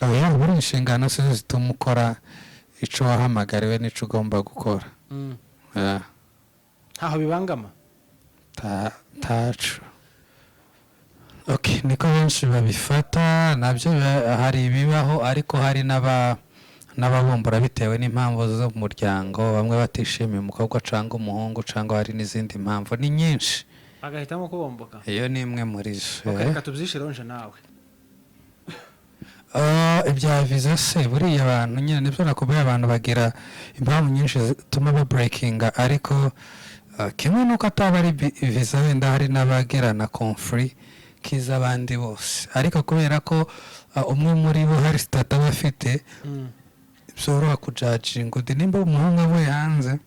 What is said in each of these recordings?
Oya, buri inshingano si zo zituma ukora ico wahamagariwe n'ico ugomba gukora. Yeah. Ntaho bibangama. Tacu, okay, niko benshi babifata. Nabyo hari ibibaho, ariko hari n'ababumbura bitewe n'impamvu z'umuryango, bamwe batishimiye umukobwa cyangwa umuhungu, cyangwa hari n'izindi mpamvu, ni nyinshi. Agahitamo kubomboka. Iyo ni imwe muri zo. Ok, reka tubyishireho nje nawe. Ah, ibya viza se, buriya abantu nyine, nibyo nakubwiye, abantu bagira impamvu nyinshi zituma ba breakinga, ariko kimwe nuko ataba ari viza, wenda hari n'abagirana conflit k'iz'abandi bose, ariko kubera ko umwe muri bo hari statut aba afite, byoroha kujudginga undi. Nimba umuhungu avuye hanze,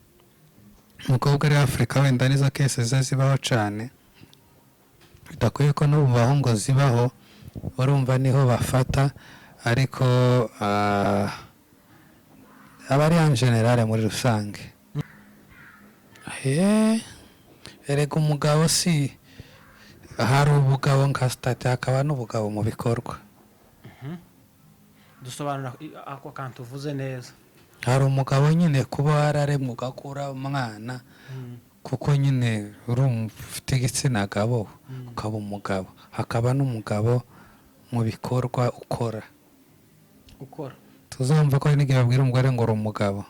umukobwa ari Afurika, wenda nizo case ze zibaho cyane, bidakwiye ko no mu bahungu zibaho, urumva niho bafata. Ariko aba ari en général, muri rusange. Erega umugabo si, hari ubugabo nka statut, hakaba n'ubugabo mu bikorwa. Dusobanura ako kantu uvuze neza. Hari umugabo nyine kuba wararemwe ugakura umwana, kuko nyine urumva ufite igitsina gabo, ukaba umugabo. Hakaba n'umugabo mu bikorwa ukora. Ukora. Tuzumva ko hari n'igihe babwira umugore ngo uri umugabo,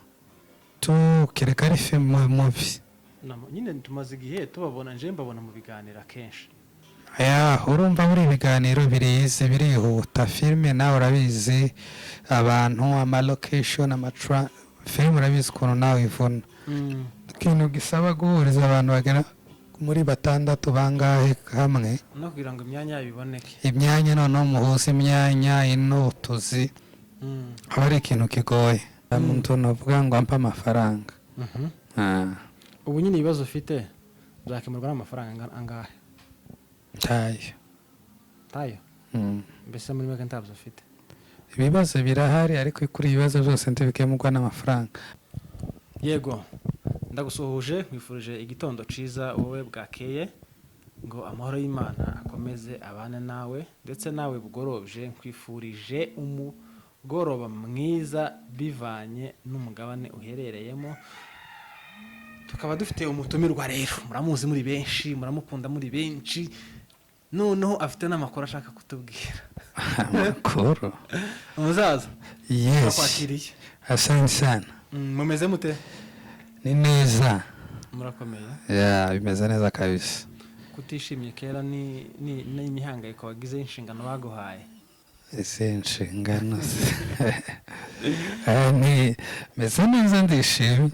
tukereka ari filime mubi. Nyine tumaze igihe tubabona, nje mbabona mu biganiro akenshi. Ya, urumva muri ibiganiro birizi birihuta. Filime nawe urabizi, abantu, amalocation, amatra, filime urabizi ukuntu nawe ivuna, ikintu gisaba guhuriza abantu bagera muri batandatu bangahe hamwe. No kugira ngo imyanya yabo iboneke. Imyanya, noneho muhuza imyanya ino utuzi, aba ari ikintu kigoye. Umuntu navuga ngo ampe amafaranga. Ah. Ubu nyine ibibazo ufite byakemurwa n'amafaranga angahe? Ntayo. Tayo? Mm. Mbese muri make ntabyo ufite? Ibibazo birahari, ariko kuri ibibazo byose ntibikemurwa n'amafaranga. Yego, ndagusuhuje, nkwifurije igitondo cyiza wowe bwakeye, ngo amahoro y'Imana akomeze abane nawe, ndetse nawe bugorobye nkwifurije umugoroba mwiza bivanye n'umugabane uherereyemo. Tukaba dufite umutumirwa rero, muramuzi muri benshi, muramukunda muri benshi, noneho afite n'amakuru ashaka kutubwira. Amakuru? Umusaza! Yes. Turakwakiriye. Asante sana. Mumeze mute? Ni neza. Murakomeye? Ya, bimeze neza kabisa. Kutishimye kera ni n'imihangayiko wagize inshingano baguhaye? Izi nshingano se? Ni meze neza, ndishimye.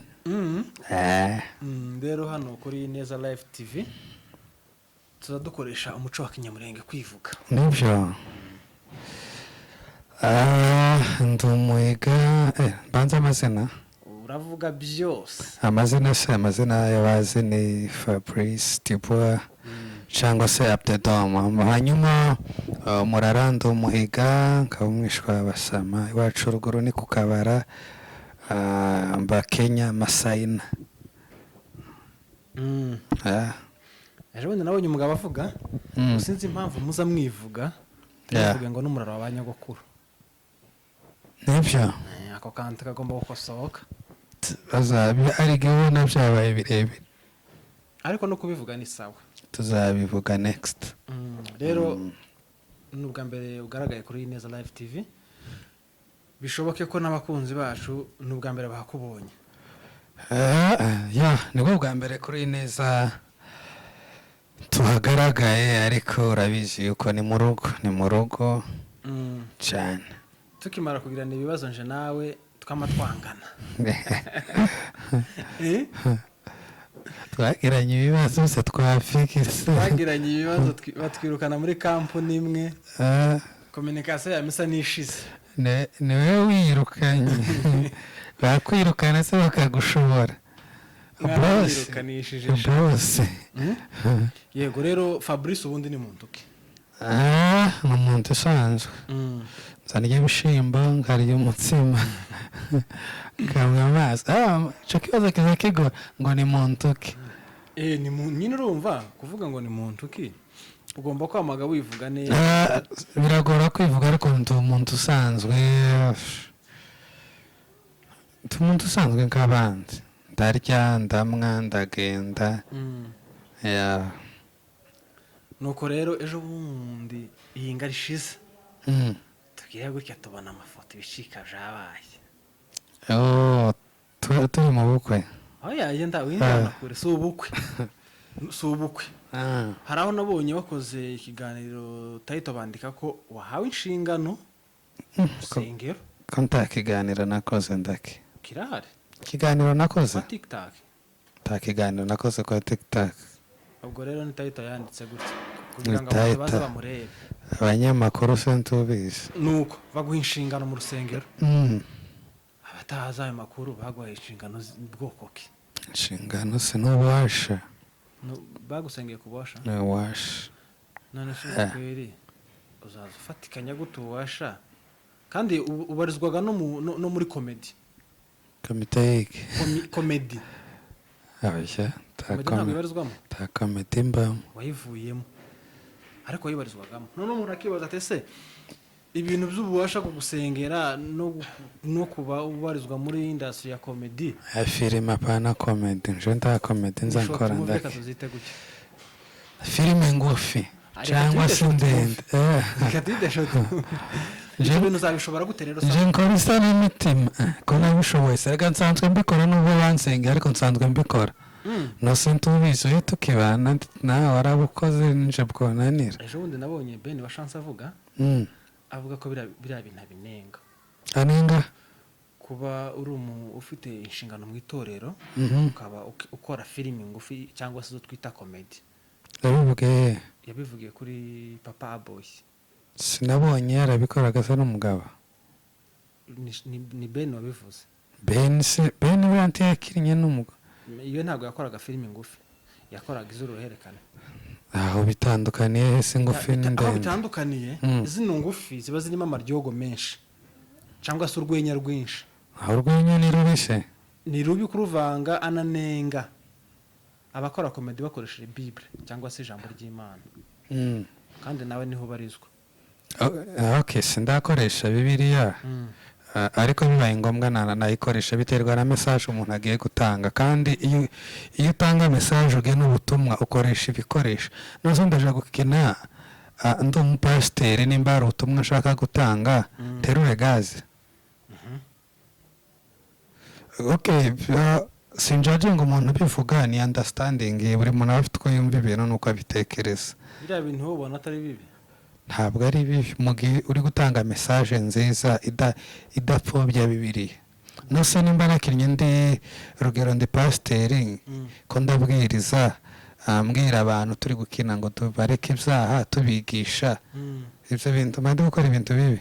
Rero hano kuri Neza Live TV tuza dukoresha umuco wa kinyamurenge kwivuga. Nibyo. Ndi umuhiga, mbanze amazina? Uravuga byose. Amazina se, amazina y'abazi ni Fabrice Dubois cyangwa se Abdedom. Hanyuma murara, ndi umuhiga, nkaba umwishwa w'Abasama. Iwacu ruguru ni ku Kabara, mba Kenya, Masayina. Ejo bundi nabonye umugabo avuga, sinzi impamvu muza mwivuga, muvuge ngo n'umuraro wa ba nyogokuru. Nibyo. Ako kantu kagomba gukosoka. Bazabi ari igihe ubona byabaye birebire. Ariko no kubivuga ni sawa. Tuzabivuga next. Rero ni ubwa mbere ugaragaye kuri Neza Live TV, bishoboke ko n'abakunzi bacu ni ubwa mbere bakubonye. Ya, nibwo bwa mbere kuri Neza tuhagaragaye, ariko urabizi yuko ni mu rugo, ni mu rugo cyane. Tukimara kugirana ibibazo nje nawe twama twangana. Eh? Twagiranye ibibazo se twafikise? Twagiranye ibibazo, batwirukana muri kampani imwe, communication ya misa nishize. Ni wowe wiyirukanye, bakwirukana se bakagushobora, boss. Mwaranyirukanishije sha. Boss. Yego, rero Fabrice ubundi ni muntu ki? Ni umuntu usanzwe, nzarya ibishyimbo, nkarya umutsima, nkanywa amazi. Icyo kibazo kiza kigora ngo ni muntu ki. Ni nyine urumva kuvuga ngo ni muntu ki. Ugomba kwamaga wivuga neza. Ah, biragora kwivuga, ariko ndi umuntu usanzwe, ndi umuntu usanzwe nk'abandi. Ndarya, ndamwa, ndagenda. Yeah. Nuko rero ejo bundi iyi ngari ishize, tubwire gutya, tubona amafoto, ibicika byabaye. Oh, turi mu bukwe. Aho yagenda winjirana kure, si ubukwe, si ubukwe. Hari aho nabonye wakoze ikiganiro, title bandika ko wahawe inshingano rusengero. Ko nta kiganiro nakoze, ndake? Kirahari. Ikiganiro nakoze? Kwa TikTok. Nta kiganiro nakoze kwa TikTok. Ubwo rero ni title yanditse gutya kugira ngo Ni abantu baze title. bamurebe. Abanyamakuru se ntubizi? Nuko baguha inshingano mu rusengero. Abatahazi ayo makuru, baguhaye inshingano bwoko ki? Inshingano se n'ububasha. Bagusengeye kubasha? N'ububasha. None se ubukweri uzaza ufatikanya gute ububasha kandi ubarizwaga no muri comedy? Komite yige? Comedy. Oya, nta. Comedy ntabwo ibarizwamo? Nta comedy mbamo. Wayivuyemo ariko wayibarizwagamo. None umuntu akibaza ati: ese ibintu by'ububasha kugusengera no kuba ubarizwa muri industry ya comedy? Ya filime, apana comedy. Nje nta comedy nza Short nkora. movie, reka Ndake. tuzite gutya. Filime ngufi Reka cyangwa tuyite se short. ndende. Reka tuyite short. Ibyo bintu uzabishobora gute rero? Nje nkora isa n'imitima. Ko nabishoboye se? Reka, nsanzwe mbikora nubwo bansengeye, ariko nsanzwe mbikora. Nose ntubizi? Iyo tukibana nawe warabukoze, nje bwonanira? Ejo bundi nabonye Ben wa Chance avuga, avuga ko biriya bintu abinenga. Anenga? Kuba uri ufite inshingano mu itorero, ukaba ukora filimi ngufi cyangwa se izo twita comedy. Yabivuge? Yabivugiye kuri Papa Aboy. Sinabonye yarabikoraga se n'umugabo? Ni Ben wabivuze. Ben se? Ben buriya ntiyakinnye n'umugabo? Iyo ntabwo yakoraga filimi ngufi, yakoraga iz'uruhererekane. Aho bitandukaniye he se, ngufi Aho n'indende? bitandukaniye, zino ngufi ziba zirimo amaryogo menshi cyangwa se urwenya rwinshi. Aho urwenya ni rubi se? Ni rubi kuruvanga. Ananenga abakora comedy bakoresheje Bible cyangwa se ijambo ry'Imana, kandi nawe niho ubarizwa. Oh, ok, sindakoresha Bibiliya. Ah, ariko bibaye ngombwa nayikoresha, biterwa na message umuntu agiye gutanga. Kandi iyo utanga message, ugena ubutumwa, ukoresha ibikoresho. Noneho ndaje gukina, ndi umupasiteri, nimba hari ubutumwa nshaka gutanga, terure gaze. Ok, sinjudginga umuntu ubivuga, ni understanding. Buri muntu aba afite uko yumva ibintu n'uko abitekereza. Biriya bintu wowe ubona atari bibi? Ntabwo ari bibi mu gihe uri gutanga message nziza idapfobya Bibiliya. Nose nimba nakinnye ndi, rugero, ndi pasiteri, ko ndabwiriza, mbwira abantu turi gukina ngo tubareke ibyaha, tubigisha ibyo bintu, mba ndi gukora ibintu bibi?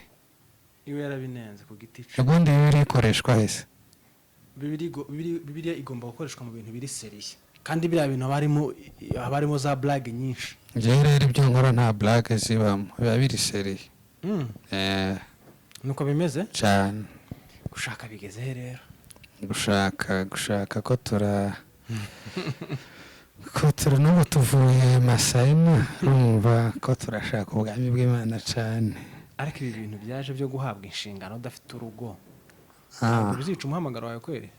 Iwe yarabinenze ku giti cye. Ubundi Bibiliya ikoreshwa hese? Bibiliya igomba gukoreshwa mu bintu biri sérieux, kandi biriya bintu haba harimo za blague nyinshi. Njyewe rero ibyo nkora nta blague zibamo, biba biri sérieux. Nuko bimeze. Cyane. Gushaka bigeze he rero? Gushaka ko tura n'ubu tuvuye Masayina, urumva ko turashaka ubwami bw'Imana cyane. Ariko ibi bintu byaje byo guhabwa inshingano udafite urugo, ntabwo bizica umuhamagaro wawe kweri?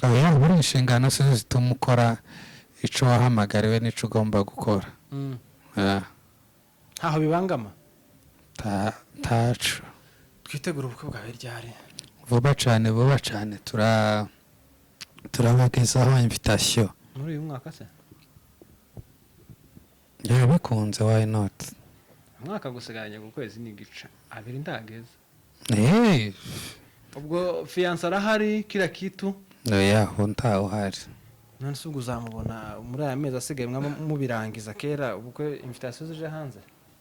Oya, buri inshingano si zo zituma ukora icyo wahamagariwe n'icyo ugomba gukora. Ah, Ntaho bibangama? Tacu. Twitegura ubukwe bwawe ryari? Vuba cyane, vuba cyane, turabagezaho invitation. Muri uyu mwaka se? Byaba bikunze, why not? Umwaka gusigaranye ku kwezi n'igice, abiri ndageze. Hey. Ubwo fiancé arahari, kila kitu? Oya, ubu ntawe uhari. None se ubwo uzamubona muri aya mezi asigaye, mwaba mubirangiza kera, ubukwe invitation zije hanze?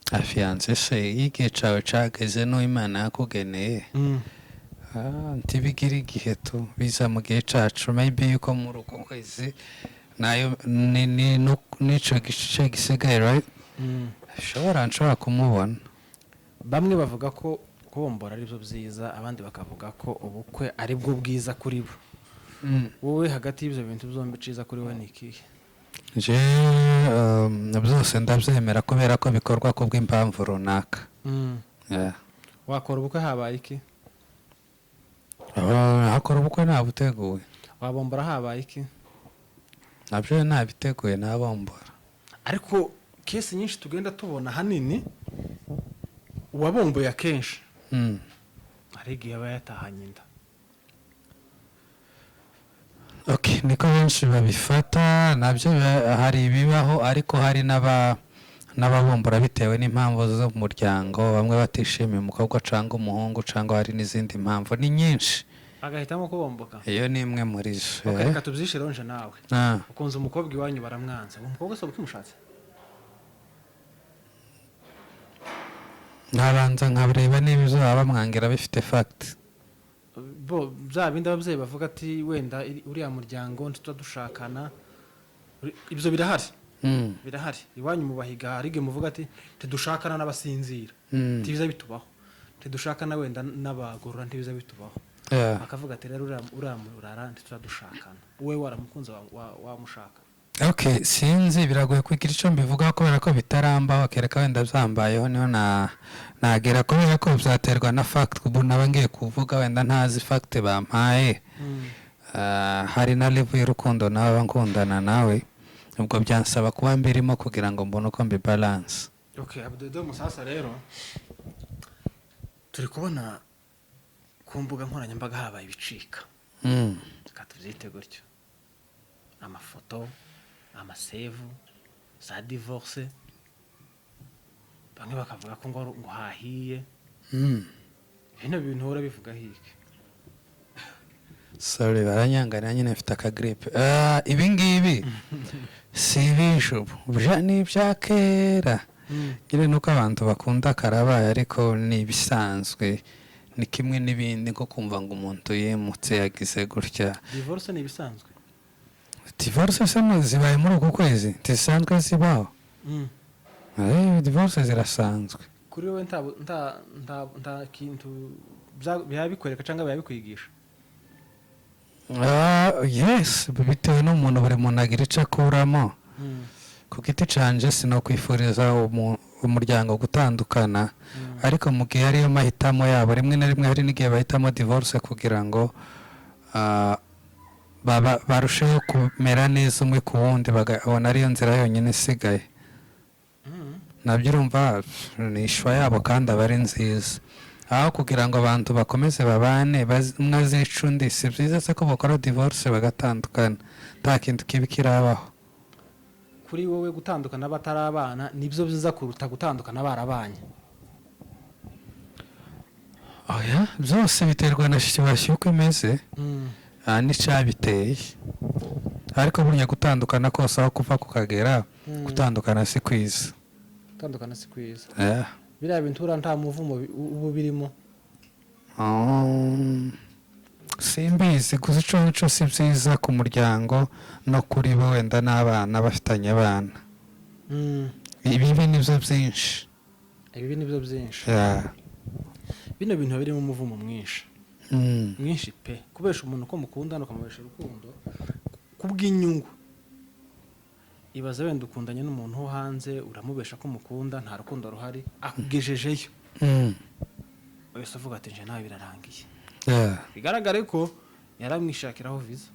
Fiancé se, iyo igihe cyawe cageze n'uwo Imana yakugeneye, ntibigira igihe tu, biza mu gihe cacu. Maybe yuko muri uko kwezi nayo n'ico gice gisigaye, right, nshobora kumubona. Bamwe bavuga ko kubombora ari byo byiza, abandi bakavuga ko ubukwe ari bwo bwiza kuri bo. Wowe hagati y'ibyo bintu byombi, cyiza kuri wowe ni ikihe? Je byose ndabyemera kubera ko bikorwa kubw'impamvu runaka. Yeah. Wakora ubukwe habaye iki? Hakora ubukwe ntabuteguye. Wabombora habaye iki? Nabyo ntabiteguye nabombora. Ariko case nyinshi tugenda tubona, ahanini uwabomboye akenshi hari igihe aba yatahanye inda. Okay, niko benshi babifata. Nabyo hari ibibaho, ariko hari n'ababombora bitewe n'impamvu z'umuryango, bamwe batishimiye umukobwa cyangwa umuhungu, cyangwa hari n'izindi mpamvu, ni nyinshi. Agahitamo kubomboka. Iyo ni imwe muri zo. Ok, reka tubyishireho nje nawe. Ah. Ukunze umukobwa, iwanyu baramwanze. Uwo mukobwa se uba ukimushatse? Nkabanza nkareba niba ibyo baba bamwangira bifite fact. Bo bya bindi ababyeyi bavuga ati wenda uriya muryango ntituba dushakana. Ibyo birahari. Birahari iwanyu mu Bahiga. Hari igihe muvuga ati ntidushakana n'abasinzira. Ntibiza bitubaho. Ntidushakana wenda n'abagorora, ntibiza bitubaho. Akavuga ati rero uriya murara ntituba dushakana. Wowe waramukunze, wamushaka? Okay, sinzi, biragoye kugira icyo mbivugaho kubera ko bitarambaho. Kereka wenda byambayeho niho na nagera, kubera ko byaterwa na fact. Ubu naba ngiye kuvuga wenda ntazi fact bampaye. Ah, hari na level y'urukundo nawe nkundana nawe, ubwo byansaba kuba mbirimo kugira ngo mbone uko mbibalance. Okay, Abdodo Musasa, rero turi kubona ku mbuga nkoranyambaga habaye ibicika. Reka tubyite gutyo: amafoto, amasave, za divorce, bamwe bakavuga ko ngo hahiye. Bino bintu uhora bivuga hiki? Sorry, baranyanganira nyine, mfite akagripe. Ah, ibi ngibi si ibije ubu, ni ibya kera nyine, nuko abantu bakunda karabaye, ariko ni ibisanzwe, ni kimwe n'ibindi, nko kumva ngo umuntu yimutse, yagize gutya. Divorce ni ibisanzwe? Divorce se zibaye muri uku kwezi? Ntizisanzwe zibaho. Divorce zirasanzwe. Kuri wowe nta kintu biba bikwereka cyangwa biba bikwigisha? Ah, yes, bitewe n'umuntu, buri muntu agira icyo akuramo. Ku giti canje sinokwifuriza umuryango gutandukana, ariko mu gihe ariyo mahitamo yabo, rimwe na rimwe hari n'igihe bahitamo divorce kugira ngo barusheho kumera neza umwe ku wundi, bakabona ariyo nzira yonyine isigaye. Nabyo urumva ni ishwa yabo kandi aba ari nziza, aho kugira ngo abantu bakomeze babane, umwe azica undi. Si byiza se ko bakora divorce bagatandukana, nta kintu kibi kirabaho? Kuri wowe gutandukana batari abana nibyo byiza kuruta gutandukana barabanye? Oya, byose biterwa na situation uko imeze n'icyabiteye, ariko burya gutandukana kose aho kuva kukagera, gutandukana si kwiza. Gutandukana si kwiza. Biriya bintu buriya nta muvumo uba birimo? Simbizi, gusa ico nico si byiza ku muryango no kuri bo wenda n'abana bafitanye abana. Ibibi nibyo byinshi. Ibibi nibyo byinshi. Yeah. Bino bintu biba birimo umuvumo mwinshi, mwinshi pe. Kubesha umuntu ko mukundana, ukamubesha urukundo kubw'inyungu. Ibaze wenda ukundanye n'umuntu wo hanze, uramubesha ko mukunda, nta rukundo ruhari, akugejejeyo, wese uvuga ati nje nawe birarangiye. Bigaragare ko yaramwishakiraho visa.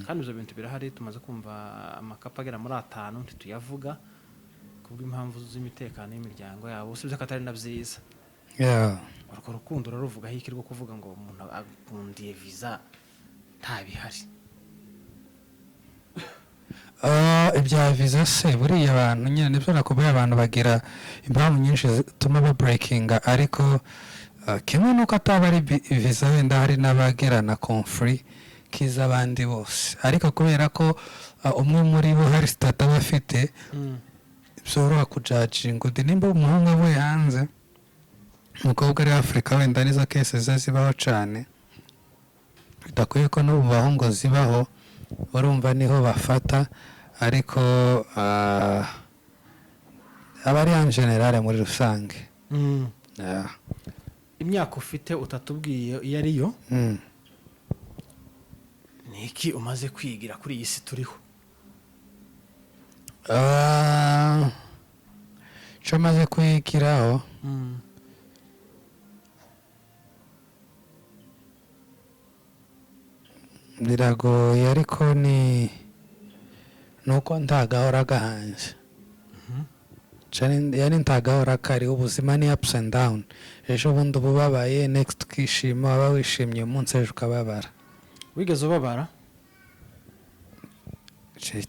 Kandi ibyo bintu birahari, tumaze kumva amacouple agera muri atanu, ntituyavuga kubw'impamvu z'imitekano y'imiryango yabo, usibye ko atari na byiza. Urwo rukundo uraruvugaho iki, rwo kuvuga ngo umuntu akundiye visa ntabihari? Ah, ibya visa se buriya abantu nyine nibyo nakubwiye, abantu bagira impamvu nyinshi zituma babreakinga, ariko kimwe nuko ataba ari visa, wenda hari n'abagirana conflict k'iz'abandi bose, ariko kubera ko umwe muri bo hari status aba afite, byoroha kujudginga undi. Nimba umuhungu avuye hanze, umukobwa ari Afurika, wenda nizo case ze zibaho cyane, bidakwiye ko n'ubu bahungu zibaho, urumva niho bafata, ariko aba ari en général, muri rusange. Yeah. Imyaka ufite utatubwiye iyo ariyo, ni iki umaze kwigira kuri iyi si turiho? Ah, ico maze kwigiraho, biragoye, ariko ni nuko ntagahora gahanze. Yani ntagahora kariho. Ubuzima ni ups and down. Ejo bundi uba ubabaye, next ukishima, waba wishimye uyu munsi, ejo ukababara. Wigeze ubabara?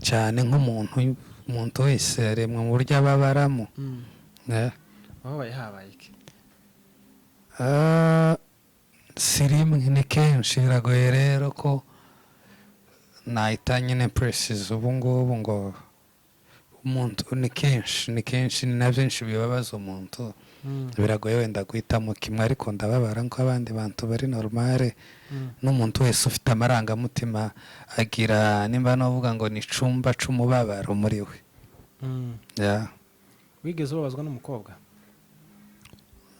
Cyane, nk'umuntu, umuntu wese aremwa mu buryo ababaramo. Yeah. Wababaye habaye iki? Ah, si rimwe, ni kenshi. Biragoye rero ko nahita nyine precise ubu ngubu ngo umuntu, ni kenshi, ni kenshi, ni na byinshi bibabaza umuntu. Biragoye wenda guhitamo kimwe, ariko ndababara nk'abandi bantu bari normale. N'umuntu wese ufite amarangamutima agira, nimba navuga ngo ni icumba c'umubabaro muri we. Yeah. Wigeze ubabazwa n'umukobwa?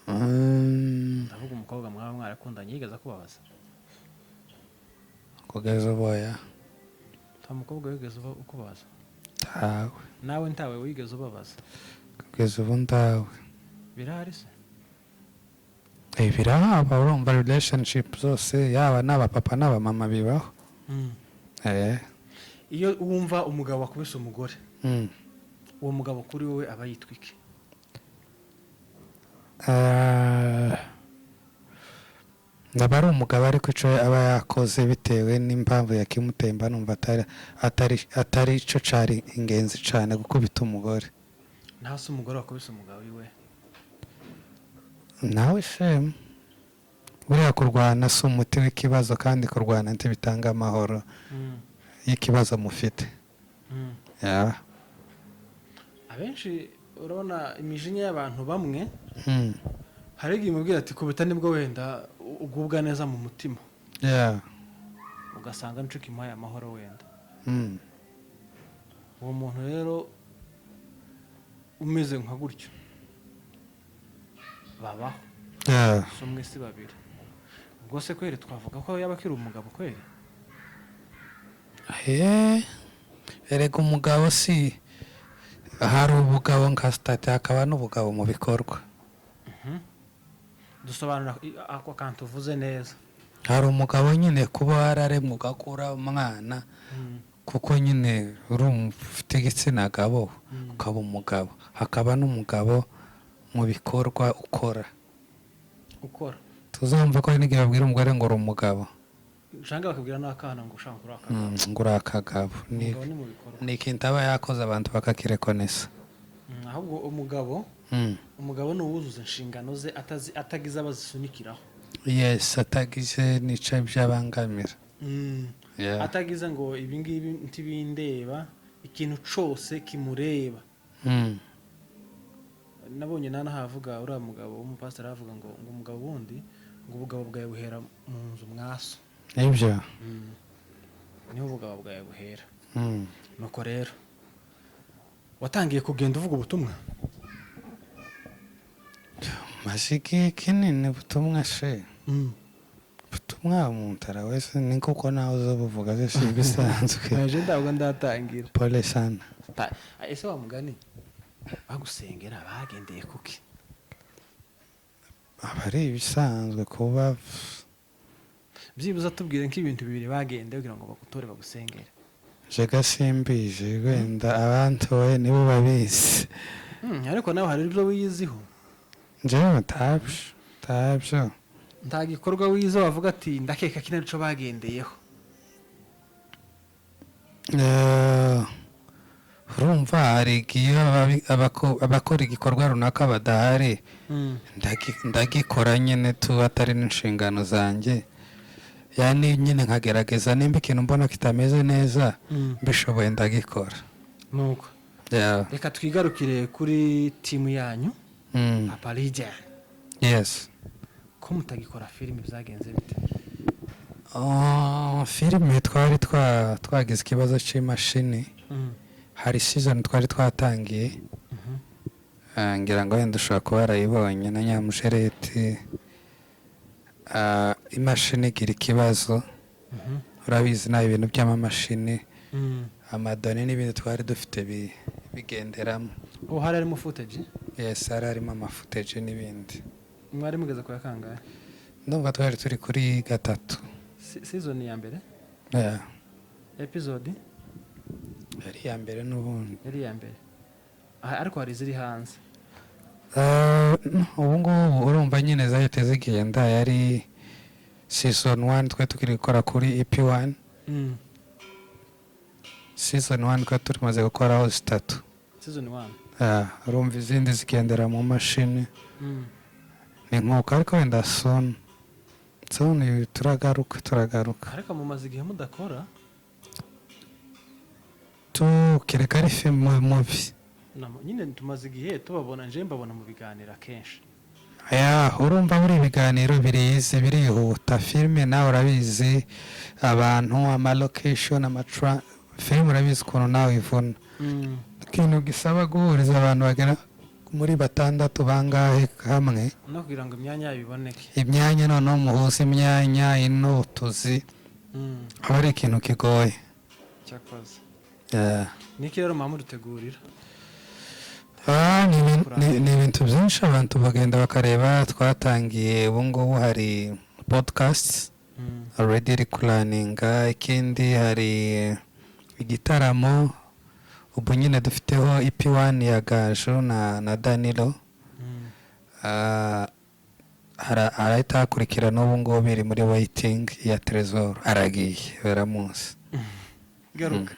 Ndavuga umukobwa mwaba mwarakundanye, yigeze akubabaza? Kugeza ubu oya. Nta mukobwa wigeze ukubabaza? Ntawe. Nawe ntawe wigeze ubabaza? Kugeza ubu ndawe. Birahari se? Eh, birahaba. Urumva relationship zose, yaba n'abapapa n'abamama, bibaho. Eh. Iyo wumva umugabo akubise umugore, uwo mugabo kuri wowe aba yitwa iki? Eh, ndaba ari umugabo, ariko icyo aba yakoze bitewe n'impamvu yakimutemba, numva atari cyo cari ingenzi cyane gukubita umugore. Naho se umugore wakubise umugabo iwe? Nawe shemu, buriya kurwana si umuti w'ikibazo, kandi kurwana ntibitanga amahoro y'ikibazo mufite. Yeah. Abenshi urabona imijinya y'abantu bamwe, hari igihe umubwira ati kubita, nibwo wenda ugubwa neza mu mutima, ugasanga nico kimuhaye amahoro wenda. Uwo muntu rero umeze nka gutyo babaho, si umwe si babiri. Ubwo se kweri twavuga ko yaba akiri umugabo kweri? Eh, erega umugabo si, hari ubugabo nka statut, hakaba n'ubugabo mu bikorwa. Dusobanura ako kantu uvuze neza. Hari umugabo nyine kuba wararemwe ugakura umwana, kuko nyine urumva ufite igitsina gabo, ukaba umugabo. Hakaba n'umugabo mu bikorwa ukora. Ukora. Tuzumva ko hari n'igihe babwira umugore ngo uri umugabo. Cyangwa bakabwira n'akana ngo ushaka uri akagabo. Ngo uri akagabo. Ni Umugabo ni mu bikorwa. ni ikintu aba yakoze, abantu bakakirekonesa. Ahubwo umugabo, umugabo ni uwuzuza inshingano ze atagize abazisunikiraho. Yes, atagize n'ico byabangamira. Yeah. Atagize ngo ibi ngibi ntibindeba, ikintu cose kimureba. Nabonye nana havuga uriya mugabo w'umupasiteri avuga ngo umugabo wundi, ngo ubugabo bwawe buhera mu nzu mwaso. Nibyo. Niho ubugabo bwawe buhera. Nuko rero watangiye kugenda uvuga ubutumwa? Maze igihe kinini ubutumwa she, ubutumwa umuntu arawese, ni kuko nawe uzabuvuga se, si ibisanzwe. Naje ntabwo ndatangira. Pole sana. Ese wa mugani bagusengera bagendeye kuki? Aba ari ibisanzwe kuba Byibuze tubwire nk'ibintu bibiri bagendeye kugira ngo bagutore bagusengere. Jega simbizi, wenda abantoye nibo babizi. Ariko nawe hari ibyo wiyiziho. Njyewe ntabyo, ntabyo. Nta gikorwa wize wavuga ati ndakeka kino arico bagendeyeho? Urumva hari igihe abakora igikorwa runaka badahari, ndagikora nyine tu, atari n'inshingano zanjye, yani nyine nkagerageza nimba ikintu mbona kitameze neza, mbishoboye ndagikora. Nuko Yeah. reka twigarukire kuri timu yanyu, Papa Legend. Yes. Ko mutagikora filime byagenze bite? Oh, filime twari twagize ikibazo c'imashini. Hari season twari twatangiye. Ah, ngira ngo wenda ushobora kuba warayibonye na Nyamushereti. Ah, imashini igira ikibazo. Urabizi nawe ibintu by'amamashini, amadoni n'ibindi twari dufite. Bigenderamo. Ubu hari harimo footage? Yes, hari harimo amafootage n'ibindi. Mwari mugeze ku ya kangahe? Ndumva twari turi kuri gatatu. Season ya mbere? Yeah. Episode? Yari iya mbere n'ubundi. Yari iya mbere. Aha, ariko hari iziri hanze? Ubu ngubu urumva nyine zahita zigenda. Yari season 1, twari tukiri gukora kuri EP 1. Season 1 twari tumaze gukoraho zitatu. Season 1. Ah, urumva izindi zigendera mu mashini. Ni nkuko, ariko wenda soon soon turagaruka, turagaruka. Ariko mumaze igihe mudakora. Tukireka ari filime movie. Nyine tumaze igihe tubabona, nje mbabona mu biganiro akenshi. Ya, urumva buri ibiganiro birizi birihuta. Filime nawe urabizi, abantu, amalocation, amatra, filime urabizi ukuntu nawe ivuna. Ikintu gisaba guhuriza abantu bagera muri batandatu bangahe hamwe. No kugira ngo imyanya yabo iboneke. Imyanya, noneho muhuza imyanya ino utuzi, aba ari ikintu kigoye. Cyakoze. Yeah. Niki rero muba mudutegurira? Ah, ni ibintu byinshi abantu bagenda bakareba. Twatangiye, ubu ngubu hari podcast already iri kuraninga. Ikindi, hari igitaramo. Ubu nyine dufiteho EP1 ya Gaju na Danilo. Ah, harahita hakurikira n'ubu ngubu iri muri waiting ya Trezor, aragiye baramuzi. Garuka.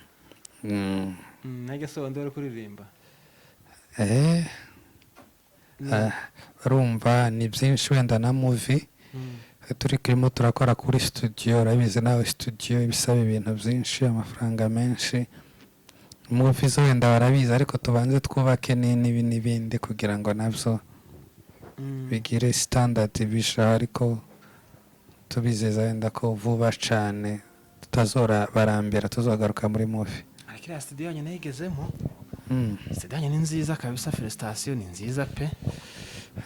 Najya se wandi wari kuririmba? Eh, ah, urumva ni byinshi, wenda na movie turi turimo turakora kuri studio. Urabizi nawe, studio ibisaba ibintu byinshi, amafaranga menshi. Movie zo wenda barabizi, ariko tubanze twubake n'ibi n'ibindi kugira ngo nabyo bigire standard bisha. Ariko tubizeza wenda ko vuba cyane tutazora barambira, tuzagaruka muri movie. Ariko iriya studio yanyu nayigezemo. Studio yanyu ni nziza kabisa, félicitation, ni nziza pe.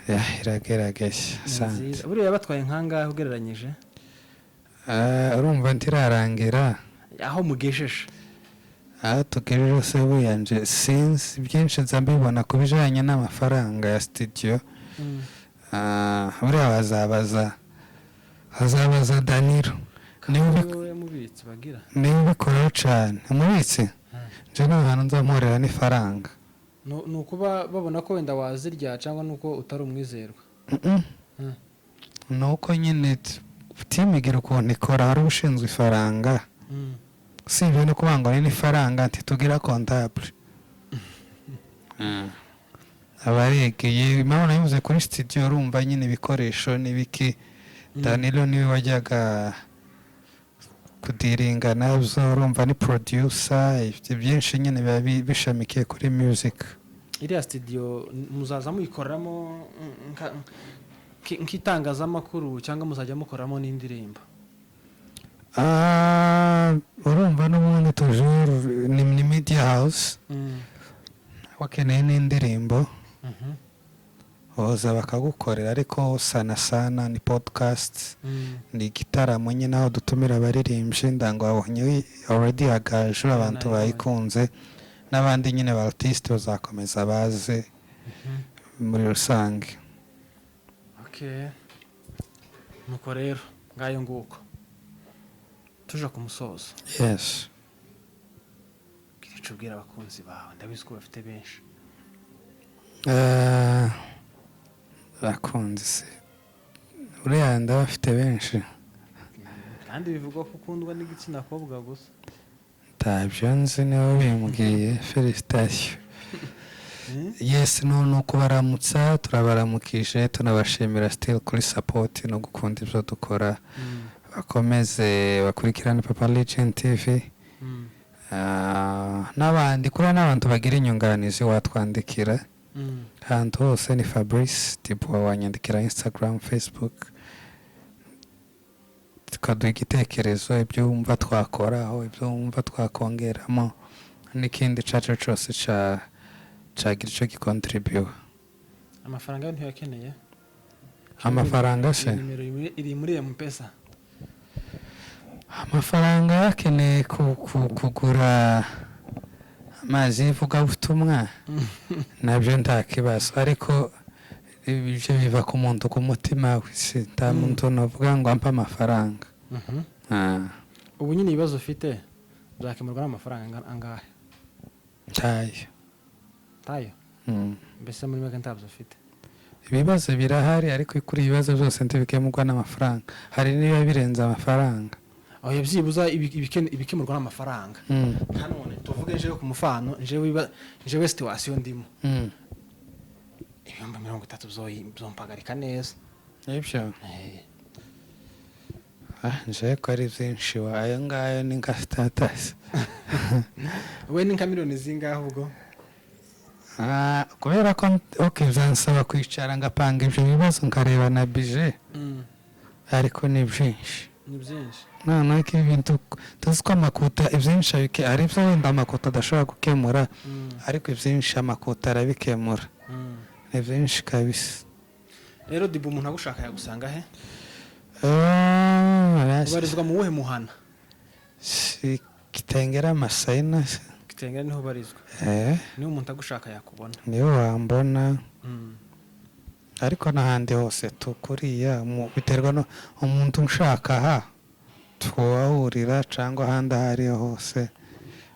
Yeah, iragerageza. Ni Sante. nziza. Buriya batwaye nkangahe ugereranyije? Ah, urumva ntirarangira. Aho mugejeje. Aho tugejeje se, buyanje sinzi byinshi, nza mbibona ku bijyanye n'amafaranga ya studio. Ah, buriya bazabaza Danilo niba Wowe mubitsi bagira. Niba ubikoraho cyane umubitsi, nje nta hantu nzamporera n'ifaranga. Ni ukuba babona ko wenda wazirya cyangwa ni uko utari umwizerwa? Mm-mm. Ni uko nyine team igira ukuntu ikora, hari ushinzwe ifaranga. Si ibyo, no kuvuga ngo ni n'ifaranga, ntitugira comptable, abaregeye. Impamvu nabivuze kuri studio, urumva nyine ibikoresho n'ibiki, Danilo niwe wajyaga kudiringa nabyo. Urumva ni producer, ibyo byinshi nyine biba bishamikiye kuri music. Iriya studio muzaza muyikoramo nk'itangazamakuru cyangwa muzajya mukoramo n'indirimbo? Ah, urumva n'ubundi toujours ni media house. Wakeneye n'indirimbo, boza bakagukorera, ariko sana sana ni podcast. Ni igitaramo nyine aho dutumira abaririmbyi. Ndango wabonye already hagaju abantu Nayibonye. bayikunze, n'abandi nyine ba artiste bazakomeza baze muri rusange. Okay, nuko rero ngayo nguko, tuje ku musozo. Yes. Bwira icyo ubwira abakunzi bawe, ndabizi ko bafite benshi. Abakunzi se uriya ndabafite benshi. Kandi bivugwa ko ukundwa n'igitsina kobwa gusa. Ntabyo nzi, niwe bimbwiye, félicitation. Yes, ni ukubaramutsa, turabaramukije, tunabashimira still kuri support no gukunda ibyo dukora. Bakomeze bakurikirane Papa Legend TV. Ah, n'abandi kuri n'abantu bagira inyunganizi watwandikira. Ahantu hose ni Fabrice Dubois, wanyandikira Instagram, Facebook, tukaduha igitekerezo, ibyo wumva twakoraho, ibyo wumva twakongeramo, n'ikindi icyo ari cyo cyose cagira icyo gikontribuwa. Amafaranga yo ntiyakeneye? Amafaranga se? Iyi nimero iri muri M-Pesa. Amafaranga yakeneye kugura Amazi y'ivugabutumwa nabyo nta kibazo, ariko ibyo biva ku muntu, ku mutima we. Si nta muntu navuga ngo ampe amafaranga. Ah. Ubu nyine ibibazo ufite byakemurwa n'amafaranga angahe? Ntayo. Tayo? Mbese muri make ntabyo ufite? Ibibazo birahari, ariko kuri ibibazo byose ntibikemurwa n'amafaranga. Hari n'ibiba birenze amafaranga. Aho byibuza ibikemurwa n'amafaranga. Nka none tuvuge njewe ku mufano, njewe situation ndimo, 30,000 byompagarika neza. Nibyo. Eh. Ah, njewe ko ari byinshi wa, ayo ngayo ni nka status. We ni nka miliyoni zingahe ubwo? Ah, kubera ko, okay, byansaba kwicara ngapanga ibyo bibazo, nkareba na budget, ariko ni byinshi. Ni byinshi. Noneho ko ibintu tuzi ko amakuta ibyinshi hari ibyo wenda amakuta adashobora gukemura, ariko ibyinshi amakuta arabikemura. Ni byinshi kabisa. Rero Dibu, umuntu agushaka yagusanga he? Ah, Ubarizwa mu wuhe muhana? Si Kitengera, Masayina se? Kitengera niho ubarizwa? Eh. Niba umuntu agushaka yakubona? Niho wambona. Ariko n'ahandi hose tukuriya biterwa no umuntu unshaka aha twahurira cyangwa ahandi aho ariho hose,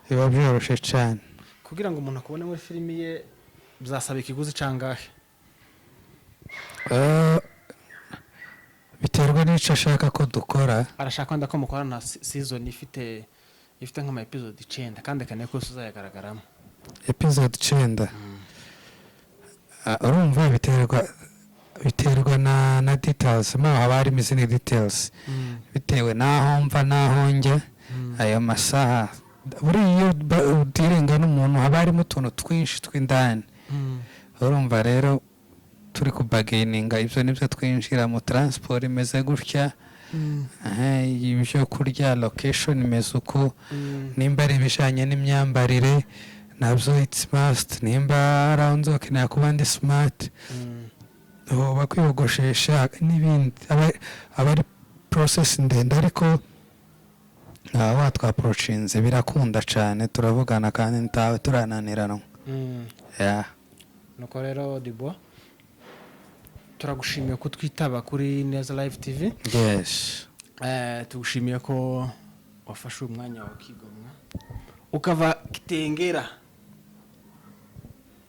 biba byoroshye cyane. Kugira ngo umuntu akubone muri filimi ye byasaba ikiguzi cangahe? Biterwa n'icyo ashaka ko dukora. Arashaka wenda ko mukorana season ifite nk'ama episode 9, kandi akeneye ko uzayagaragaramo. Episode 9? Ah, urumva biterwa na details mo, haba harimo izindi details, bitewe n'aho mva n'aho njya, ayo masaha. Buriya iyo udealinga n'umuntu haba harimo utuntu twinshi tw'indani. Urumva rero turi kubargaininga, ibyo nibyo twinjira mu transport imeze gutya, aha, ibyo kurya, location imeze uku, nimba ari ibijyanye n'imyambarire nabyo it's must, nimba ari aho nzokenera kuba ndi smart, hoba kwiyogoshesha n'ibindi, aba ari process ndende. Ariko watwapproachinze birakunda cyane, turavugana kandi ntawe turananiranwa. Yeah. Nuko rero Dibo, turagushimiye ko twitaba kuri Neza Live TV. Yes. Tugushimiye ko wafashe uyu mwanya wawe ukigomwa, ukava Kitengera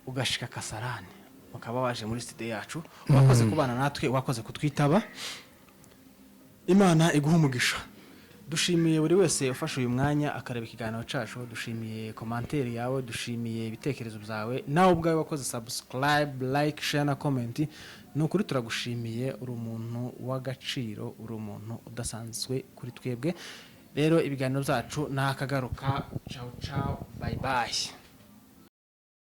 ugashika Kasarani, ukaba waje muri studio yacu. Wakoze kubana natwe, wakoze kutwitaba. Imana iguha umugisha. Dushimiye buri wese ufashe uyu mwanya akareba ikiganiro cyacu. Dushimiye commentaire yawe, dushimiye ibitekerezo byawe, nawe ubwawe wakoze subscribe, like, share na comment. Ni ukuri turagushimiye, uri umuntu w'agaciro, uri umuntu udasanzwe kuri twebwe. Rero ibiganiro byacu ni akagaruka. Ciao ciao, bye bye.